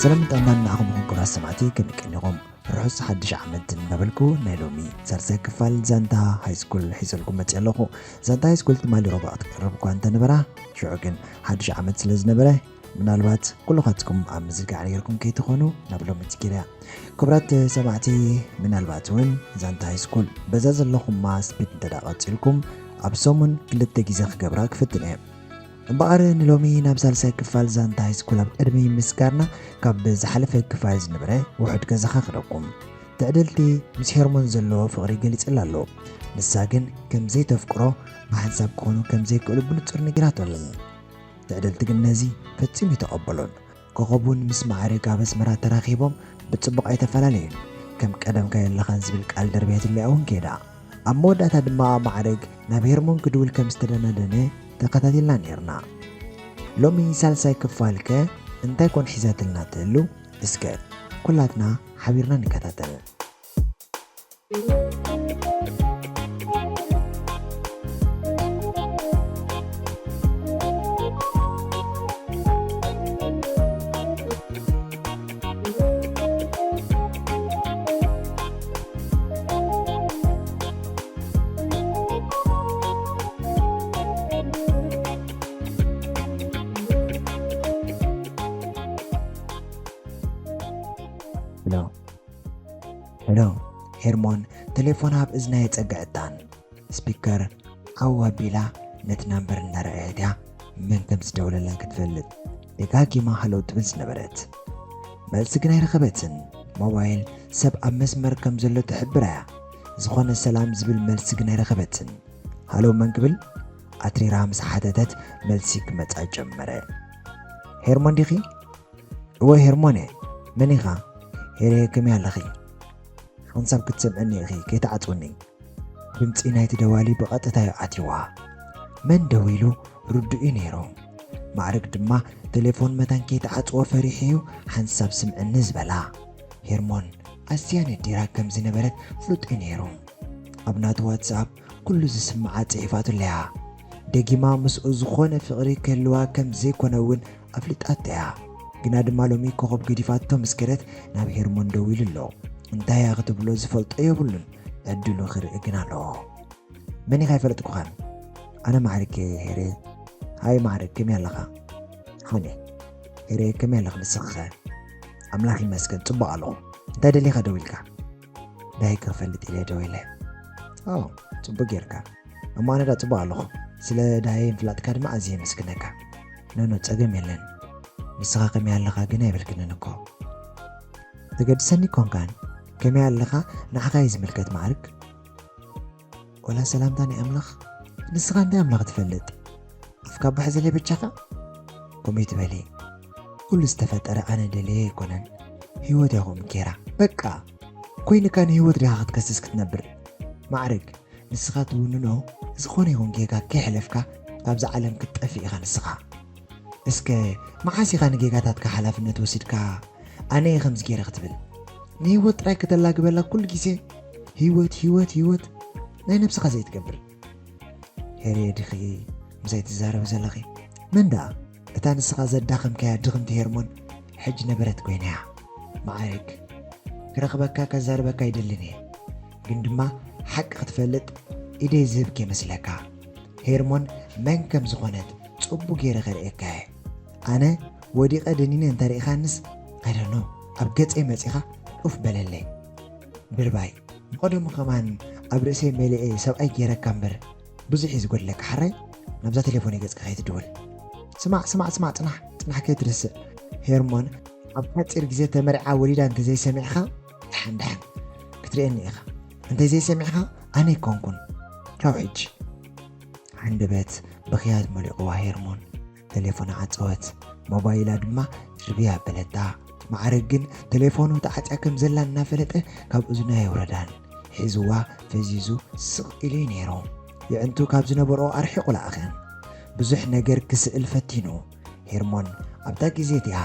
ሰላም ጥዕናን ንዓኹም ይኹን ክቡራት ሰማዕቲ፣ ከመይ ቀኒኹም? ርሑስ ሓድሽ ዓመት እናበልኩ ናይ ሎሚ ሳልሳይ ክፋል ዛንታ ሃይስኩል ሒዘልኩም መፅእ ኣለኹ። ዛንታ ሃይስኩል ትማሊ ረቡዕ ክትቀርብ እኳ እንተነበራ፣ ሽዑ ግን ሓድሽ ዓመት ስለ ዝነበረ ምናልባት ኩልኻትኩም ኣብ ምዝንጋዕ ነይርኩም ከይትኾኑ ናብ ሎሚ ትኪርያ። ክቡራት ሰማዕቲ፣ ምናልባት እውን ዛንታ ሃይስኩል በዛ ዘለኹማ ስፒድ እንተዳ ቀፂልኩም ኣብ ሰሙን ክልተ ግዜ ክገብራ ክፍትን እየ። እምበኣር ንሎሚ ናብ ሳልሳይ ክፋል ዛንታ ሃይስኩል ኣብ ቅድሚ ምስጋርና ካብ ዝሓለፈ ክፋል ዝነበረ ውሑድ ገዛኻ ክደኩም። ትዕድልቲ ምስ ሄርሞን ዘለዎ ፍቕሪ ገሊጽላ ኣሎ። ንሳ ግን ከም ዘይተፍቅሮ ብሓንሳብ ክኾኑ ከም ዘይክእሉ ብንጹር ነጊራቶ ኣላ። ትዕድልቲ ግን ነዚ ፈጺሙ ኣይተቐበሎን። ኮኸብ እውን ምስ ማዕረግ ኣብ ኣስመራ ተራኺቦም ብጽቡቕ ኣይተፈላለዩን። ከም ቀደምካ የለኻን ዝብል ቃል ደርብያትለያ እውን ከይዳ። ኣብ መወዳእታ ድማ ማዕረግ ናብ ሄርሞን ክድውል ከም ዝተደናደነ ተኸታቲልና ነይርና። ሎሚ ሳልሳይ ክፋልከ እንታይ ኮን ሒዛትልና ትህሉ? እስከ ኩላትና ሓቢርና ንከታተል። ሄሎ፣ ሄሎ። ሄርሞን ተሌፎና ኣብ እዝና የጸግዐታን። ስፒከር ዓው ኣቢላ ነቲ ናምበር እናረኣየት እያ መን ከም ዝደውለላ ክትፈልጥ ደጋጊማ ሃሎ ትብል ዝነበረት። መልሲ ግን ኣይረኸበትን። ሞባይል ሰብ ኣብ መስመር ከም ዘሎ ትሕብር እያ። ዝኾነ ሰላም ዝብል መልሲ ግን ኣይረኸበትን። ሃሎ መን ክብል ኣትሪራ ምስ ሓተተት መልሲ ክመጻ ጀመረ። ሄርሞን ዲኺ? እወ ሄርሞን እየ። መን ኢኻ? ሄሬ ከመይ ኣለኺ? ሓንሳብ ክትሰምዕኒ ኢኺ፣ ከይትዓጽውኒ። ድምጺ ናይቲ ደዋሊ ብቐጥታ እዩ ኣትይዋ። መን ደዊሉ ርዱእ እዩ ነይሩ። ማዕረግ ድማ ቴሌፎን መታን ከይትዓጽዎ ፈሪሑ እዩ ሓንሳብ ስምዕኒ ዝበላ። ሄርሞን ኣዝያ ነዲራ ከም ዝነበረት ፍሉጥ እዩ ነይሩ። ኣብ ናቱ ዋትስኣፕ ኩሉ ዝስምዓ ጽሒፋትለያ። ደጊማ ምስኡ ዝኾነ ፍቕሪ ክህልዋ ከም ዘይኮነ እውን ኣፍሊጣቶ እያ። ግና ድማ ሎሚ ኮኸብ ገዲፋቶ ምስ ከደት ናብ ሄርሞን ደዊሉ ኣሎ። እንታይ እያ ክትብሎ ዝፈልጦ የብሉን። ዕድሉ ክርኢ ግን ኣለዎ። መን ኢኻ? ኣይፈለጥኩኻን። ኣነ ማዕርግ ሄሬ። ሃይ ማዕርግ፣ ከመይ ኣለኻ? ሓኔ ሄሬ፣ ከመይ ኣለኽ ንስኽኸ? ኣምላኽ ይመስገን፣ ጽቡቕ ኣለኹ። እንታይ ደሊኻ ደዊልካ? ዳይ ክፈልጥ ኢለ ደዊለ። ኦ፣ ጽቡቕ ጌርካ። እሞ ኣነ ዳ ጽቡቕ ኣለኹ። ስለ ዳይ ምፍላጥካ ድማ ኣዝየ የመስግነካ። ኖኖ፣ ጸገም የለን። ንስኻ ከመይ ኣለኻ ግን ኣይበልክንን እኮ። ተገድሰኒ ኮንካን፣ ከመይ ኣለኻ ንዓኻ እዩ ዝምልከት ማዕርግ። ወላ ሰላምታ ናይ ኣምላኽ፣ ንስኻ እንታይ ኣምላኽ ትፈልጥ? ኣፍካ ባሕ ዘለ በጃኻ? ከምኡ ትበሊ። ኩሉ ዝተፈጠረ ኣነ ደልየ ኣይኮነን። ህይወት እያ ከምኡ ጌራ። በቃ፣ ኮይንካ ንህይወት ዲኻ ክትከስስ ክትነብር? ማዕርግ፣ ንስኻ ትውንኖ ዝኾነ ይኹን ጌጋ ከይሕለፍካ ካብዛ ዓለም ክትጠፍእ ኢኻ ንስኻ። እስከ መዓስ ኢኻ ንጌጋታትካ ሓላፍነት ወሲድካ ኣነ እየ ከምዚ ገይረ ክትብል? ንህይወት ጥራይ ከተላግበላ ኩሉ ግዜ ህይወት፣ ህይወት፣ ህይወት ናይ ነብስኻ ዘይትገብር። ሄርየ ዲኺ ምሳይ ትዛረቢ ዘለኺ? መን ደኣ? እታ ንስኻ ዘዳኸምካያ ድኽምቲ ሄርሞን ሕጂ ነበረት ኮይና እያ። ማዕርግ፣ ክረኽበካ ከዛርበካ ኣይደልን እየ፣ ግን ድማ ሓቂ ክትፈልጥ ኢደይ ዝህብ ከይመስለካ። ሄርሞን መን ከም ዝኾነት ጽቡቕ ገይረ ከርእየካ እየ። ኣነ ወዲቐ ደኒነ እንተሪኢኻንስ፣ I don't know፣ ኣብ ገጸይ መጺኻ ኡፍ በለለይ። ድርባይ፣ ብቐደሙ ከማን ኣብ ርእሰይ መሊኤ ሰብኣይ ገይረካ እምበር ብዙሕ እዩ ዝጎድለካ። ሓራይ ናብዛ ቴሌፎን ገጽካ ከይትድውል። ስማዕ፣ ስማዕ፣ ስማዕ፣ ጽናሕ፣ ጽናሕ ከይትርስዕ። ሄርሞን ኣብ ሓጺር ግዜ ተመርዓ ወሊዳ እንተዘይሰሚዕኻ፣ ደሓን፣ ደሓን ክትርእየኒ ኢኻ። እንተዘይሰሚዕኻ ኣነ ኣይኮንኩን። ቻው ሕጂ። ሃንደበት ብኽያት መሊቑዋ ሄርሞን ቴሌፎና ዓጸወት። ሞባይላ ድማ ድርብያ ኣበለታ። ማዕረግ ግን ቴሌፎኑ ተዓጽያ ከም ዘላ እናፈለጠ ካብ እዝኑ ኣየውረዳን። ሒዝዋ ፈዚዙ ስቕ ኢሉ እዩ ነይሩ። የዕንቱ ካብ ዝነበርኦ ኣርሒቑ ለኣኸን። ብዙሕ ነገር ክስእል ፈቲኑ። ሄርሞን ኣብታ ግዜ እቲኣ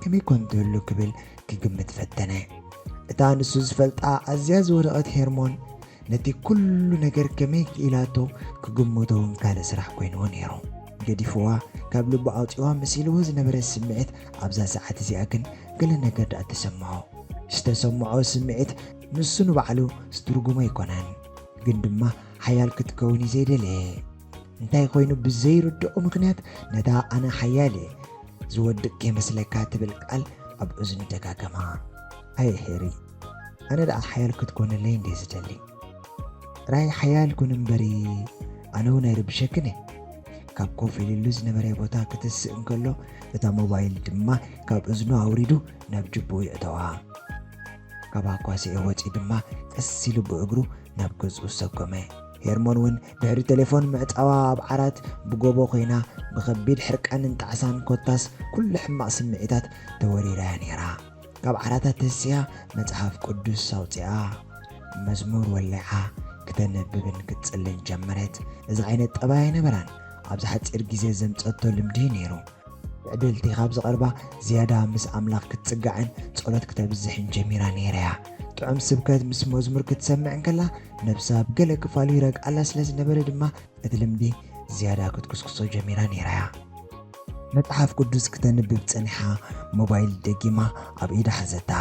ከመይ ኮን ትህሉ ክብል ክግምት ፈተነ። እታ ንሱ ዝፈልጣ ኣዝያ ዝወደቐት ሄርሞን ነቲ ኩሉ ነገር ከመይ ክኢላቶ ክግምቶ እውን ካልእ ስራሕ ኮይንዎ ነይሩ። ገዲፍዋ ካብ ልቡ ኣውፂዋ መሲልዎ ዝነበረ ስምዒት ኣብዛ ሰዓት እዚኣ ግን ገለ ነገር ደኣ ተሰምዖ። ዝተሰምዖ ስምዒት ንሱ ንባዕሉ ዝትርጉሞ ኣይኮነን፣ ግን ድማ ሓያል ክትከውን እዩ ዘይደለየ። እንታይ ኮይኑ ብዘይርድኦ ምኽንያት ነታ ኣነ ሓያል እየ ዝወድቕ ከይመስለካ ትብል ቃል ኣብ እዝኑ ደጋገማ። ኣየ ሄሪ፣ ኣነ ደኣ ሓያል ክትኮነለይ እንደ ዝደሊ። ጥራይ ሓያል ኩን እምበሪ ኣነ እውን ኣይርብሸክን እየ። ካብ ኮፍ ኢልሉ ዝነበረ ቦታ ክትስእ እንከሎ እታ ሞባይል ድማ ካብ እዝኑ ኣውሪዱ ናብ ጅብኡ የእተዋ። ካብ ኣኳስኤ ወፂኡ ድማ ቀስ ኢሉ ብእግሩ ናብ ገዝኡ ሰጎመ። ሄርሞን እውን ድሕሪ ቴሌፎን ምዕጻዋ ኣብ ዓራት ብጎቦ ኮይና ብኸቢድ ሕርቃንን ጣዕሳን ኮታስ ኩሉ ሕማቕ ስምዒታት ተወሪራያ ነይራ። ካብ ዓራታ ተሲኣ መጽሓፍ ቅዱስ ኣውጺኣ መዝሙር ወሊዓ ክተንብብን ክትጽልን ጀመረት። እዚ ዓይነት ጠባይ ኣይነበራን። ኣብዚ ሓጺር ግዜ ዘምጸቶ ልምዲ እዩ ነይሩ። ትዕድልቲ ካብ ዝቐርባ ዝያዳ ምስ ኣምላኽ ክትጽጋዕን ጸሎት ክተብዝሕን ጀሚራ ነይራ እያ። ጥዑም ስብከት ምስ መዝሙር ክትሰምዕ እንከላ ነብሳ ብገለ ክፋሉ ይረግኣላ ስለ ዝነበረ ድማ እቲ ልምዲ ዝያዳ ክትኩስኩሶ ጀሚራ ነይራ እያ። መጽሓፍ ቅዱስ ክተንብብ ጸኒሓ ሞባይል ደጊማ ኣብ ኢዳ ሓዘታ።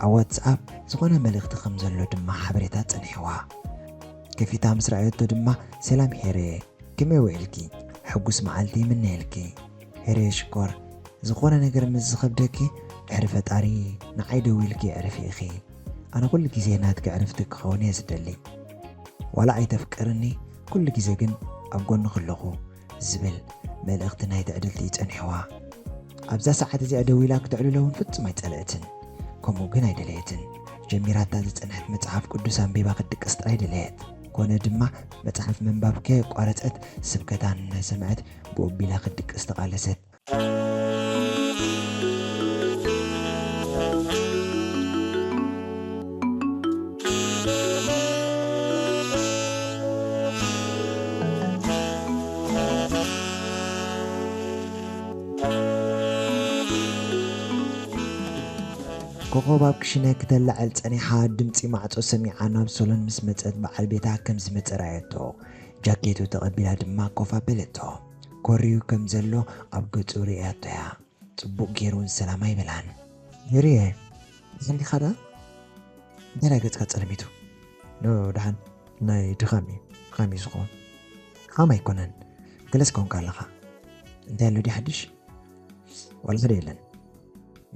ኣብ ዋትስኣፕ ዝኾነ መልእኽቲ ከም ዘሎ ድማ ሓበሬታ ጸኒሕዋ። ከፊታ ምስ ረኣየቶ ድማ ሰላም ሄሬ፣ ከመይ ውዒልኪ? ሕጉስ መዓልቲ ይምነየልኪ። ሄሬ ሽኮር፣ ዝኾነ ነገር ምስ ዝኸብደኪ ድሕሪ ፈጣሪ ንዓይ ደዊልኪ ዕረፊ ኢኺ። ኣነ ኩሉ ግዜ ናትኪ ዕርፍቲ ክኸውን እየ ዝደሊ። ዋላ ኣይተፍቅርኒ፣ ኩሉ ግዜ ግን ኣብ ጎንኺ ኣለኹ ዝብል መልእኽቲ ናይ ትዕድልቲ እዩ ጸኒሕዋ። ኣብዛ ሰዓት እዚኣ ደዊላ ክተዕልሎ እውን ፍጹም ኣይጸለእትን። ከምኡ ግን ኣይደለየትን። ጀሚራታ ዝጸንሐት መጽሓፍ ቅዱስ ኣንቢባ ክትድቅስ ጥራይ ደለየት። ኮነ ድማ መጽሓፍ ምንባብ ከየቋረጸት ስብከታ እናሰምዐት ብኡ ኣቢላ ክትድቅስ ተቓለሰት። ኮኾብ ኣብ ክሽነ ክተላዕል ጸኒሓ፣ ድምጺ ማዕጾ ሰሚዓ ናብ ሶሎን ምስ መጸት በዓል ቤታ ከም ዝመጸ ረኣየቶ። ጃኬቱ ተቐቢላ ድማ ኮፍ ኣበለቶ። ኮርዩ ከም ዘሎ ኣብ ገጹ ርእያቶ እያ። ጽቡቕ ገይሩ እውን ሰላም ኣይበላን። ሄሪየ፣ ደሓን ዲኻ ደኣ? እንታይ ናይ ገጽካ ጸለሚቱ? ኖ፣ ደሓን፣ ናይ ድኻም እዩ። ድኻም እዩ ዝኸውን። ድኻም ኣይኮነን። ገለስ ኮንካ ኣለኻ። እንታይ ኣሎ ድዩ ሓድሽ? ዋላ ሓደ የለን።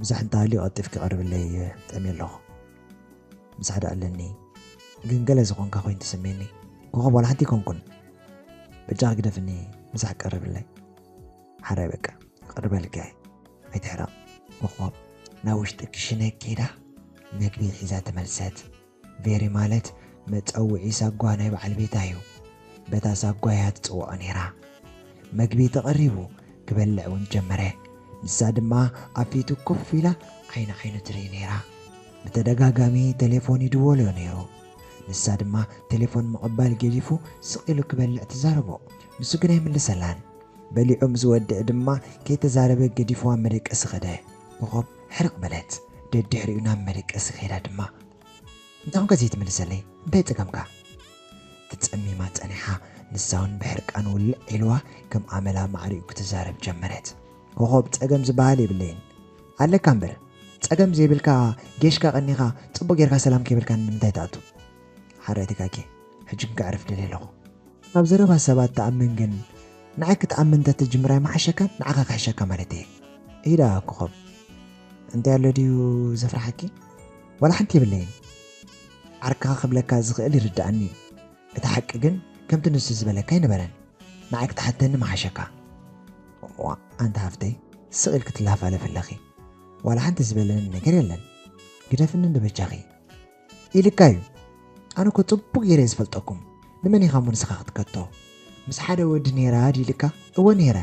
ምሳሕ እንተሃልዩ ቀልጢፍኪ ቀርብለይ፣ ጠምየ ኣለኹ። ምሳሕ ደኣ ኣለኒ። ግን ገለ ዝኾንካ ኮይኑ ተሰምየኒ። ኮኾብ ዋላ ሓንቲ ኣይኮንኩን። በጃኺ ግደፍኒ፣ ምሳሕ ቀርብለይ። ሓራይ በቃ፣ ቀርበልኪ። ኣይትሕረቕ። ኮኾብ ናብ ውሽጢ ክሽነ ከይዳ መግቢ ሒዛ ተመልሰት። ቬሪ ማለት መጸውዒ ሳጓ ናይ በዓል ቤታ እዩ። በታ ሳጓ እያ ትጽውዖ ነይራ። መግቢ ተቐሪቡ ክበልዕ እውን ጀመረ። ንሳ ድማ ኣብ ፊቱ ኮፍ ኢላ ዓይኒ ዓይኑ ትርኢ ነይራ። ብተደጋጋሚ ቴሌፎን ይድወሎ ነይሩ። ንሳ ድማ ቴሌፎን ምቕባል ገዲፉ ስቕ ኢሉ ክበልዕ ትዛረቦ። ንሱ ግን ኣይምልሰላን። በሊዑ ምስ ወድአ ድማ ከይተዛረበ ገዲፍዋ መደቀሲ ኸደ። ኮኾብ ሕርቕ በለት። ደድሕሪኡ ናብ መደቀሲ ከይዳ ድማ፣ እንታይ ኾንካ ዘይትምልሰለይ? እንታይ ጸገምካ? ተጸሚማ ጸኒሓ፣ ንሳ እውን ብሕርቃን ውልዕ ኢልዋ ከም ኣመላ ማዕሪኡ ክትዛረብ ጀመረት። ኮኾብ፣ ጸገም ዝበሃል የብለይን። ኣለካ እምበር፣ ጸገም ዘይብልካ ጌሽካ ቀኒኻ ጽቡቕ ጌርካ ሰላም ከይበልካኒ ንምንታይ ትኣቱ? ሓራይ ተጋግየ፣ ሕጂ ግን ከዕርፍ ደልየ ኣለኹ። ካብ ዘረባ ሰባት ትኣምን ግን ንዓይ ክትኣምን እንተትጅምር ኣይምሓሸካን? ንዓኻ ክሕሸካ ማለት እየ። ኢዳ ኮኾብ፣ እንታይ ኣሎ ድዩ ዘፍርሓኪ? ዋላ ሓንቲ የብለይን። ዓርክኻ ክብለካ ዝኽእል ይርድኣኒ እዩ። እቲ ሓቂ ግን ከምቲ ንሱ ዝበለካ ኣይነበረን። ንዓይ ክትሓተኒ ምሓሸካ። ዋእ ኣንታ ሃፍተይ፣ ስቕ ኢልኪ ትለፋለፊ ኣለኺ። ዋላ ሓንቲ ዝበለኒ ነገር የለን። ግደፍኒ እንዶ በጃኺ። ኢልካ እዩ። ኣነ እኮ ጽቡቕ ገይረ እየ ዝፈልጠኩም። ንመን ኢኻ እሞ ንስኻ ክትከቶ? ምስ ሓደ ወዲ ነይራ ድዩ ኢልካ? እወ ነይረ።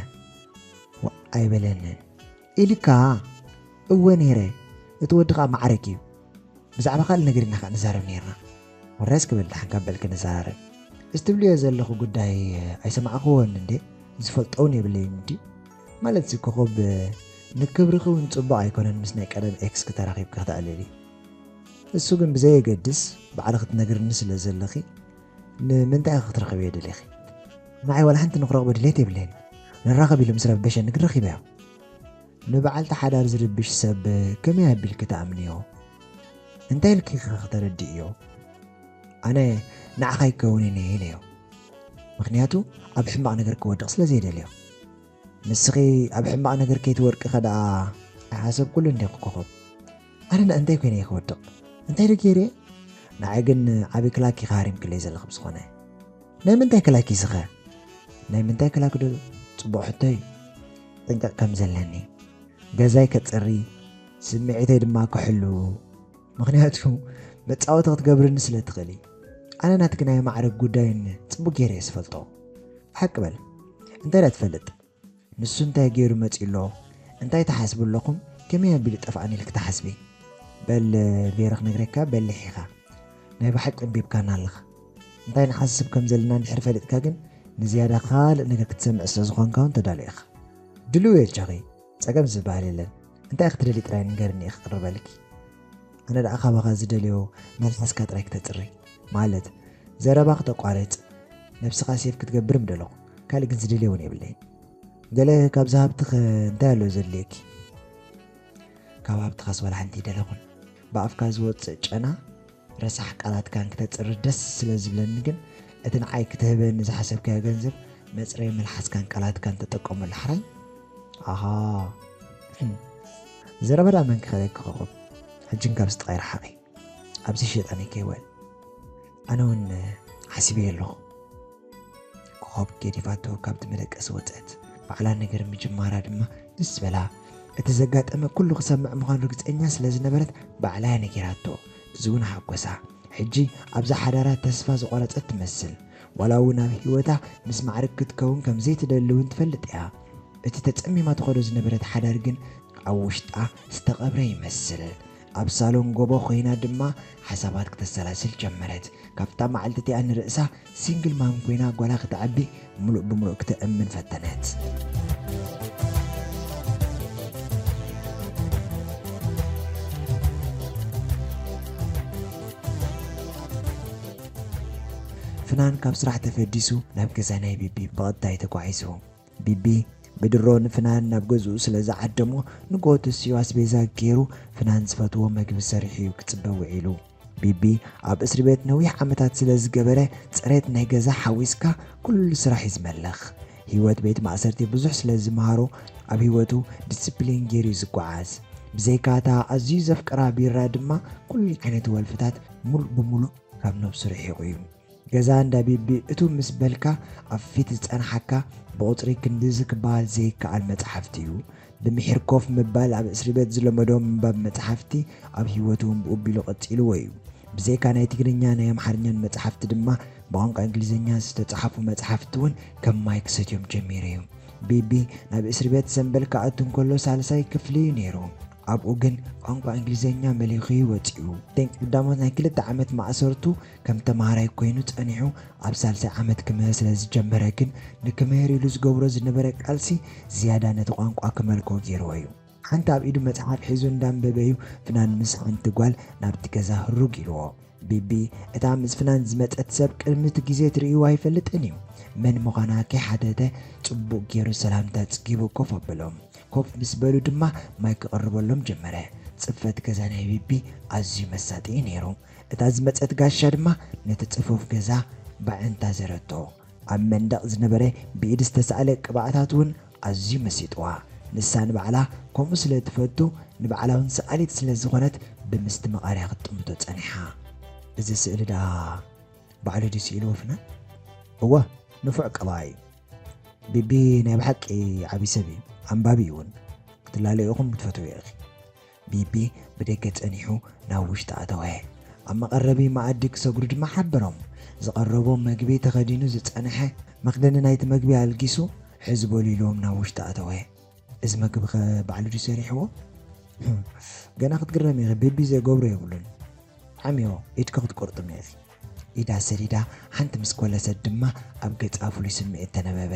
ዋእ ኣይበለንን። ኢልካ? እወ ነይረ። እቲ ወዲ ኸኣ ማዕረግ እዩ። ብዛዕባ ካልእ ነገር ኢና ኸኣ ንዛረብ ነይርና። ወረስ ክብል ደሓን ካብ በልኪ ንዘራረብ። እዚ ትብልዮ ዘለኹ ጉዳይ ኣይሰማዕክዎን እንዴ? ዝፈልጦ እውን የብለይን እንድዩ። ማለትሲ ኮኾብ፣ ንክብርኺ እውን ጽቡቕ ኣይኮነን ምስ ናይ ቀደም ኤክስኪ ተራኺብኪ ክትኣልሊ። እሱ ግን ብዘየገድስ ባዕልኺ ትነግርኒ ስለ ዘለኺ ንምንታይ ኢኺ ክትረኽብዮ ደሊኺ? ንዓይ ዋላ ሓንቲ ንኽረኽቦ ድሌት የብለይን። ንራኸብ ኢሉ ምስ ረበሸኒ ግን ረኺበዮ። ንበዓልቲ ሓዳር ዝርብሽ ሰብ ከመይ ኣቢልኪ ትኣምንዮ? እንታይ ኢልኪ ኸ ክተረድእዮ? ኣነ ንዓኻ ኣይከውንን እየ ኢለዮ። ምኽንያቱ ኣብ ሕማቕ ነገር ክወድቕ ስለ ዘይደልዮ። ንስኺ ኣብ ሕማቕ ነገር ከይትወድቂ ከ ደኣ ኣይሓሰብኩሉ እንዲኹ ኮኾብ። ኣነ እንታይ ኮይነ እየ ክወድቕ? እንታይ ዶ ገይረ? ንዓይ ግን ዓቢ ክላክ ኢኻ ሃሪምክለይ ዘለኽ ብዝኾነ። ናይ ምንታይ ክላክ እዩ ዝኸ? ናይ ምንታይ ክላክ ዶ? ጽቡቕ ሕቶ እዩ። ጥንቀቕ ከም ዘለኒ። ገዛይ ከጽሪ፣ ስምዒተይ ድማ ክሕሉ። ምኽንያቱ መጻወቲ ክትገብርኒ ስለ ትኽእሊ። ኣነ ናትኪ ናይ ማዕረግ ጉዳይን ጽቡቕ ገይረ እየ ዝፈልጦ። ሓቂ በል። እንታይ ደኣ ትፈልጥ? ንሱ እንታይ ገይሩ መጺኡ ኣሎ? እንታይ ትሓስቡ ኣለኹም? ከመይ ኣቢሉ ጠፍኣኒ ኢልኪ ትሓስቢ? በል ገይረ ክነግረካ በሊሕ ኢኻ። ናይ ብሓቂ ኣንቢብካና ኣለኻ። እንታይ ንሓስብ ከም ዘለና እንድሕር ፈሊጥካ ግን ንዝያዳ ካልእ ነገር ክትሰምዕ ስለ ዝኾንካ እውን ተዳሎ ኢኻ። ድሉው እየ ጃኺ፣ ጸገም ዝበሃል የለን። እንታይ ክትደሊ ጥራይ ንገርኒ እየ ክቕርበልኪ። ኣነ ደኣ ካባኻ ዝደልዮ መልሓስካ ጥራይ ክተጽሪ። ማለት ዘረባ ክተቋርጽ፣ ነብስኻ ሴፍ ክትገብር ምደለኹ። ካልእ ግን ዝደልዮ እውን የብለይን። ገለ ካብዚ ሃብትኸ እንታይ ኣሎ ዘድልየኪ? ካብ ሃብትኻስ ዋላ ሓንቲ ይደለኹን። ብኣፍካ ዝወጽእ ጨና ረሳሕ ቃላትካን ክተጽሪ ደስ ስለ ዝብለኒ ግን እቲ ንዓይ ክትህበኒ ዝሓሰብካዮ ገንዘብ መጽረይ መልሓስካን ቃላትካን ተጠቀመሉ ሓራይ። ኣሃ። ዘረባ ደኣ መን ክኸለኪ ኮኾብ? ሕጂ እንካብ ስጥቓይ ረሓቒ። ኣብዚ ሸጣነይ ከይወል። ኣነ እውን ሓሲበዮ ኣለኹ። ኮኾብ ገዲፋቶ ካብቲ መደቀሲ ወጸት። ባዕላ ነገር ምጅማራ ድማ ደስ በላ። እቲ ዘጋጠመ ኩሉ ክሰምዕ ምዃኑ ርግጸኛ ስለ ዝነበረት ባዕላ እያ ነጊራቶ። እዚ እውን ሓጎሳ። ሕጂ ኣብዛ ሓዳራ ተስፋ ዝቖረጸት ትመስል። ዋላ እውን ኣብ ህይወታ ምስ ማዕርግ ክትከውን ከም ዘይትደሊ እውን ትፈልጥ እያ። እቲ ተጸሚማ ትኸዶ ዝነበረት ሓዳር ግን ኣብ ውሽጣ ዝተቐብረ ይመስል። ኣብ ሳሎን ጎቦ ኮይና ድማ ሓሳባት ክተሰላስል ጀመረት። ካብታ መዓልቲ እቲኣ ንርእሳ ሲንግል ማም ኮይና ጓላ ክትዓቢ ምሉእ ብምሉእ ክተእምን ፈተነት። ፍናን ካብ ስራሕ ተፈዲሱ ናብ ገዛ ናይ ቢቢ ብቐጥታ እዩ ተጓዒዙ። ቢቢ ብድሮ ንፍናን ናብ ገዝኡ ስለ ዝዓደሞ ንግሆ ተሲኡ ኣስቤዛ ገይሩ ፍናን ዝፈትዎ መግቢ ሰሪሑ እዩ ክጽበ ውዒሉ። ቢቢ ኣብ እስሪ ቤት ነዊሕ ዓመታት ስለ ዝገበረ ጽሬት ናይ ገዛ ሓዊስካ ኩሉ ስራሕ እዩ ዝመልኽ። ህይወት ቤት ማእሰርቲ ብዙሕ ስለ ዝመሃሮ ኣብ ህይወቱ ዲስፕሊን ገይሩ እዩ ዝጓዓዝ። ብዘይካ እታ ኣዝዩ ዘፍቅራ ቢራ ድማ ኩሉ ዓይነት ወልፍታት ሙሉእ ብሙሉእ ካብ ነብሱ ርሒቑ እዩ። ገዛ እንዳ ቢቢ እቱ ምስ በልካ ኣብ ፊት ዝጸንሓካ ብቑጽሪ ክንድዚ ክበሃል ዘይከኣል መጽሓፍቲ እዩ። ብምሒር ኮፍ ምባል ኣብ እስሪ ቤት ዝለመዶ ምንባብ መጽሓፍቲ ኣብ ህይወቱ እውን ብኡ ኣቢሉ ቀጺልዎ እዩ። ብዘይካ ናይ ትግርኛ ናይ ኣምሓርኛን መጽሓፍቲ ድማ ብቋንቋ እንግሊዝኛ ዝተጻሕፉ መጽሓፍቲ እውን ከም ማይ ክሰትዮም ጀሚሩ እዩ። ቢቢ ናብ እስሪ ቤት ሰምበል ክኣቱ እንከሎ ሳልሳይ ክፍሊ እዩ ነይሩ። ኣብኡ ግን ቋንቋ እንግሊዝኛ መሊኹ እዩ ወጺኡ። ደን ቀዳሞት ናይ ክልተ ዓመት ማእሰርቱ ከም ተማሃራይ ኮይኑ ጸኒሑ ኣብ ሳልሳይ ዓመት ክምህር ስለ ዝጀመረ ግን ንክምህር ኢሉ ዝገብሮ ዝነበረ ቃልሲ ዝያዳ ነቲ ቋንቋ ክመልኮ ገይርዎ እዩ። ሓንቲ ኣብ ኢዱ መጽሓፍ ሒዙ እንዳንበበ እዩ ፍናን ምስ ሓንቲ ጓል ናብቲ ገዛ ህሩግ ኢልዎ። ቢቢ እታ ምስ ፍናን ዝመጸት ሰብ ቅድሚ እቲ ግዜ ትርእይዋ ኣይፈልጥን እዩ። መን ምዃና ከይሓተተ ጽቡቕ ገይሩ ሰላምታ ጽጊቡ ኮፍ ኣበሎም። ኮፍ ምስ በሉ ድማ ማይ ክቕርበሎም ጀመረ። ጽፈት ገዛ ናይ ቢቢ ኣዝዩ መሳጢ እዩ ነይሩ። እታ ዝመጸት ጋሻ ድማ ነቲ ጽፉፍ ገዛ በዕንታ ዘረቶ። ኣብ መንደቕ ዝነበረ ብኢድ ዝተሳእለ ቅብኣታት እውን ኣዝዩ መሲጥዋ። ንሳ ንባዕላ ከምኡ ስለ ትፈቱ ንባዕላ እውን ሰኣሊት ስለ ዝኾነት ብምስትምቓር እያ ክትጥምቶ ጸኒሓ። እዚ ስእሊ ደኣ ባዕሉ ድዩ ስኢልዎ ፍናን? እወ፣ ንፉዕ ቀባኣይ። ቢቢ ናይ ብሓቂ ዓቢ ሰብ እዩ፣ ኣንባቢ እውን። ክትላለዩ ኢኹም ክትፈትዉ ኢኺ። ቢቢ ብደገ ጸኒሑ ናብ ውሽጢ ኣተወ። ኣብ መቐረቢ መኣዲ ክሰግሩ ድማ ሓበሮም። ዝቐረቦ መግቢ ተኸዲኑ ዝጸንሐ መኽደኒ ናይቲ መግቢ ኣልጊሱ ሕዚ በሉ ኢልዎም ናብ ውሽጢ ኣተወ። እዚ መግቢ ኸ ባዕሉ ድዩ ሰሪሕዎ? ገና ክትግረም ኢኺ፣ ቢቢ ዘይገብሮ የብሉን። ዓምዮ ኢድኪ ክትቆርጥም ኢኺ። ኢዳ ሰዲዳ ሓንቲ ምስ ኮለሰት ድማ ኣብ ገጻ ፍሉይ ስምዒት ተነበበ።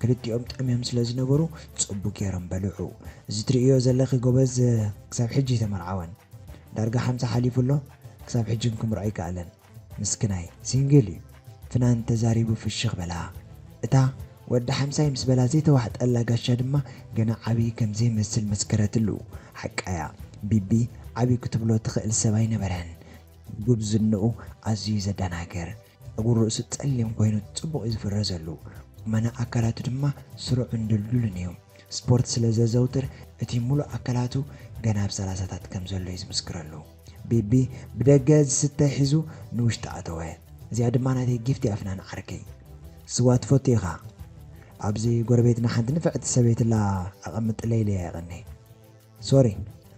ክልቲኦም ጠምዮም ስለ ዝነበሩ ጽቡቕ ገይሮም በልዑ። እዚ ትርእዮ ዘለኺ ጎበዝ ክሳብ ሕጂ ኣይተመርዓወን። ዳርጋ ሓምሳ ሓሊፉ ኣሎ፣ ክሳብ ሕጂ እውን ክምርዖ ኣይከኣለን። ምስክናይ ሲንግል እዩ። ፍናን ተዛሪቡ ፍሽኽ በላ። እታ ወዲ ሓምሳይ ምስ በላ ዘይተዋሕጠላ ጋሻ ድማ ገና ዓብዪ ከም ዘይመስል መስከረትሉ። ሓቃያ፣ ቢቢ ዓብዪ ክትብሎ ትኽእል ሰብ ኣይነበረን። ጉብዝንኡ ኣዝዩ ዘደናግር። ጸጉሪ ርእሱ ጸሊም ኮይኑ ጽቡቕ እዩ ዝፍረዘሉ። ቁመና ኣካላቱ ድማ ስሩዕን ድልዱልን እዩ። ስፖርት ስለ ዘዘውትር እቲ ሙሉእ ኣካላቱ ገና ኣብ ሰላሳታት ከም ዘሎ እዩ ዝምስክረሉ። ቢቢ ብደገ ዝስተ ሒዙ ንውሽጢ ኣተወ። እዚኣ ድማ ናተይ ጊፍት እያ ፍናን ዓርከይ። ስዋ ትፈቱ ኢኻ። ኣብዚ ጎረቤትና ሓንቲ ንፍዕቲ ሰበይትላ ኣቐምጥለይ ኢለያ ይቐኒ። ሶሪ፣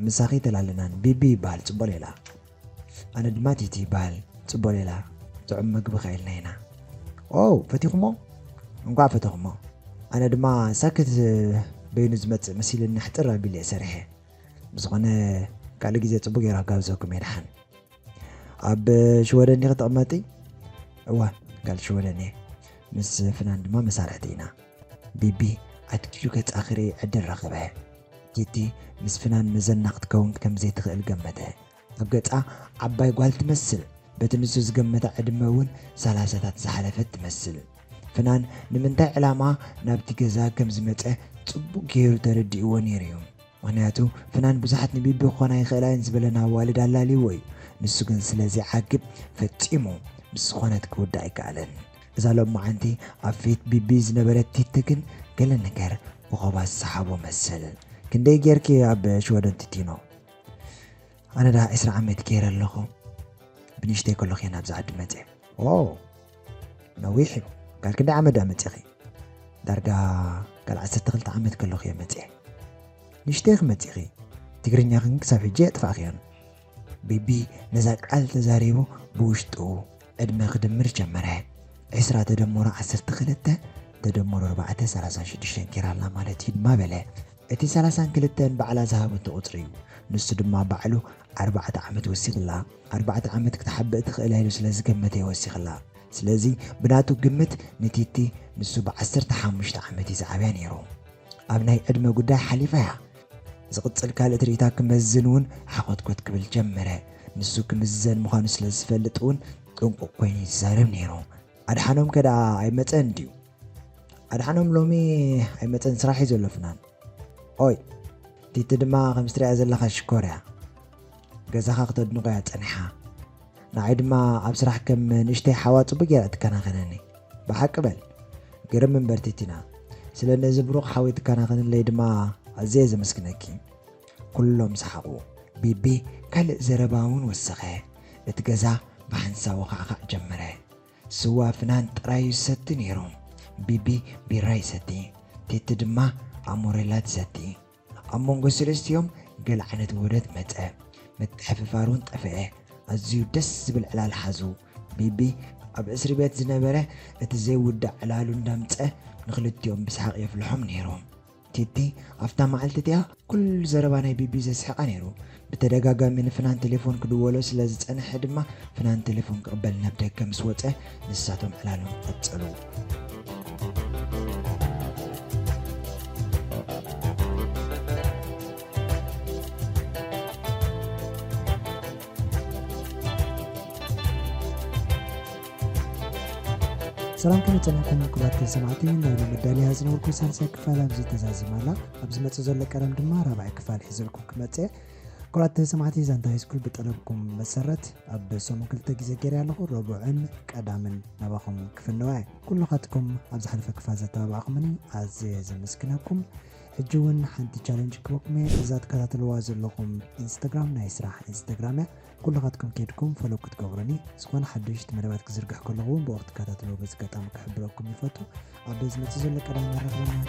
ምሳኺ ተላለናን። ቢቢ ይበሃል፣ ጽቡቕ ሌላ። ኣነ ድማ ቲቲ ይበሃል፣ ጽቡቕ ሌላ። ጥዑም መግቢ ከኢልና ኢና። ኦ፣ ፈቲኹሞ? እንኳዕ ፈተኹሞ። ኣነ ድማ ሳክት በይኑ ዝመጽእ መሲልኒ ሕጥር ኣቢለ እየ ሰሪሐ። ብዝኾነ ካልእ ግዜ ጽቡቕ ገይረ ክጋብዘኩም እየ ደሓን። ኣብ ሽወደን ዲኺ ትቕመጢ? እወ፣ ጋል ሽወደን እየ። ምስ ፍናን ድማ መሳርሕቲ ኢና። ቢቢ ኣትኪሉ ገጻ ክርኢ ዕድል ረኸበ። ቲቲ ምስ ፍናን መዘና ክትከውን ከም ዘይትኽእል ገመተ። ኣብ ገጻ ዓባይ ጓል ትመስል። በቲ ንሱ ዝገመታ ዕድመ እውን ሰላሳታት ዝሓለፈት ትመስል። ፍናን ንምንታይ ዕላማ ናብቲ ገዛ ከም ዝመጸ ጽቡቕ ገይሩ ተረዲእዎ ነይሩ እዩ። ምኽንያቱ ፍናን ብዙሓት ንቢቢ ክኾና ይኽእላ እየን ዝበለን ኣዋልድ ኣላልይዎ እዩ። ንሱ ግን ስለ ዘይዓግብ ፈጺሙ ምስ ዝኾነት ክውዳእ ኣይከኣለን። እዛ ሎማዓንቲ ኣብ ፊት ቢቢ ዝነበረት ቲቲ ግን ገለ ነገር ብኸባ ዝሰሓቦ መሰል። ክንደይ ጌርኪ ኣብ ሽወደን ቲቲኖ? ኣነ ደኣ ዕስራ ዓመት ገይረ ኣለኹ። ብንእሽተይ ከለኹ እየ ናብዚ ዓዲ መፅየ። ኦ፣ ነዊሕ እዩ። ጋል ክንደይ ዓመት ደኣ መፂኺ? ዳርጋ ጋል ዓሰርተ ክልተ ዓመት ከለኹ እየ መፅየ። ንእሽተይ ኢኺ መፂኺ? ትግርኛኽን ክሳብ ሕጂ ኣየጥፋእኽዮን። ቢቢ ነዛ ቃል ተዛሪቡ ብውሽጡ ዕድመ ክድምር ጀመረ። ዕስራ ተደምሮ ዓሰርተ ክልተ ተደምሮ ኣርባዕተ ሰላሳን ሽዱሽተን ጌራ ኣላ ማለት እዩ ድማ በለ። እቲ ሰላሳን ክልተን ባዕላ ዝሃበቶ ቁጽሪ እዩ። ንሱ ድማ ባዕሉ ኣርባዕተ ዓመት ወሲኽላ። ኣርባዕተ ዓመት ክትሓብእ ትኽእል እያ ኢሉ ስለ ዝገመተ እዩ ወሲኽላ። ስለዚ ብናቱ ግምት ንቲቲ ንሱ ብዓሰርተ ሓሙሽተ ዓመት እዩ ዝዓብያ ነይሩ። ኣብ ናይ ዕድመ ጉዳይ ሓሊፋ እያ። ዝቕጽል ካልእ ትርኢታ ክመዝን እውን ሓኾትኮት ክብል ጀመረ። ንሱ ክምዘን ምዃኑ ስለ ዝፈልጥ እውን ጥንቁቕ ኮይኑ ይዛረብ ነይሩ። ኣድሓኖም ከ ደኣ ኣይመጸን ድዩ? ኣድሓኖም ሎሚ ኣይመጸን፣ ስራሕ እዩ ዘሎ ፍናን። ኦይ፣ ቲቲ ድማ ከምዚ ትሪኣ ዘለኻ ሽኮር እያ። ገዛኻ ክተድንቖ እያ ጸኒሓ። ንዓይ ድማ ኣብ ስራሕ ከም ንእሽተይ ሓዋ ጽቡቕ ጌራ ትከናኸነኒ። ብሓቂ በል። ግርም እምበር ቲቲና። ስለ ነዚ ብሩኽ ሓወይ ትከናኸንለይ ድማ ኣዝየ ዘመስግነኪ። ኩሎም ሰሓቑ። ቢቢ ካልእ ዘረባ እውን ወሰኸ። እቲ ገዛ ብሓንሳብ ወኻዕኻዕ ጀመረ። ስዋ ፍናን ጥራይ እዩ ዝሰቲ ነይሩ። ቢቢ ቢራ ይሰቲ፣ ቲቲ ድማ ኣሞሬላ ትሰቲ። ኣብ መንጎ ሰለስቲኦም ገለ ዓይነት ውህደት መጸ። ምትሕፍፋር እውን ጠፍአ። ኣዝዩ ደስ ዝብል ዕላል ሓዙ። ቢቢ ኣብ እስሪ ቤት ዝነበረ እቲ ዘይውዳእ ዕላሉ እንዳምጸ ንክልቲኦም ብሰሓቕ የፍልሖም ነይሩ። ቲቲ ኣብታ መዓልቲ እቲኣ ኩሉ ዘረባ ናይ ቢቢ ዘስሕቓ ነይሩ። ብተደጋጋሚ ንፍናን ቴሌፎን ክድወሎ ስለ ዝጸንሐ ድማ ፍናን ቴሌፎን ክቕበል ናብ ደገ ምስ ወጸ ንሳቶም ዕላሎም ቀጸሉ። ሰላም ከመይ ጸኒሕኩም ክቡራት ተሰማዕቲ፣ ናይ ሎሚ መዳልያ ዝነበርኩ ሳልሳይ ክፋል ኣብዚ ተዛዚማ ኣላ። ኣብ ዝመጽእ ዘሎ ቀዳም ድማ ራብዓይ ክፋል ሒዘልኩም ክመጽእ። ክቡራት ተሰማዕቲ ዛንታ ሃይስኩል ብጠለብኩም መሰረት ኣብ ሰሙን ክልተ ግዜ ገይረ ኣለኹ። ረቡዕን ቀዳምን ናባኹም ክፍንዋ እየ። ኩልኻትኩም ኣብ ዝሓለፈ ክፋል ዘተባባዕኩምኒ ኣዝየ ዘመስግነኩም። ሕጂ እውን ሓንቲ ቻለንጅ ክበኩም እየ። እዛ ትከታተልዋ ዘለኹም ኢንስታግራም ናይ ስራሕ ኢንስታግራም እያ። ኩልኻትኩም ኬድኩም ፎሎ ክትገብሩኒ፣ ዝኾነ ሓድሽ መደባት ክዝርግሕ ከለኹ እውን ብኡ ክትከታተልዎ በዚ ኣጋጣሚ ክሕብረኩም ይፈቱ። ኣብ ዝመጽእ ዘሎ ቀዳም ይረኽበና።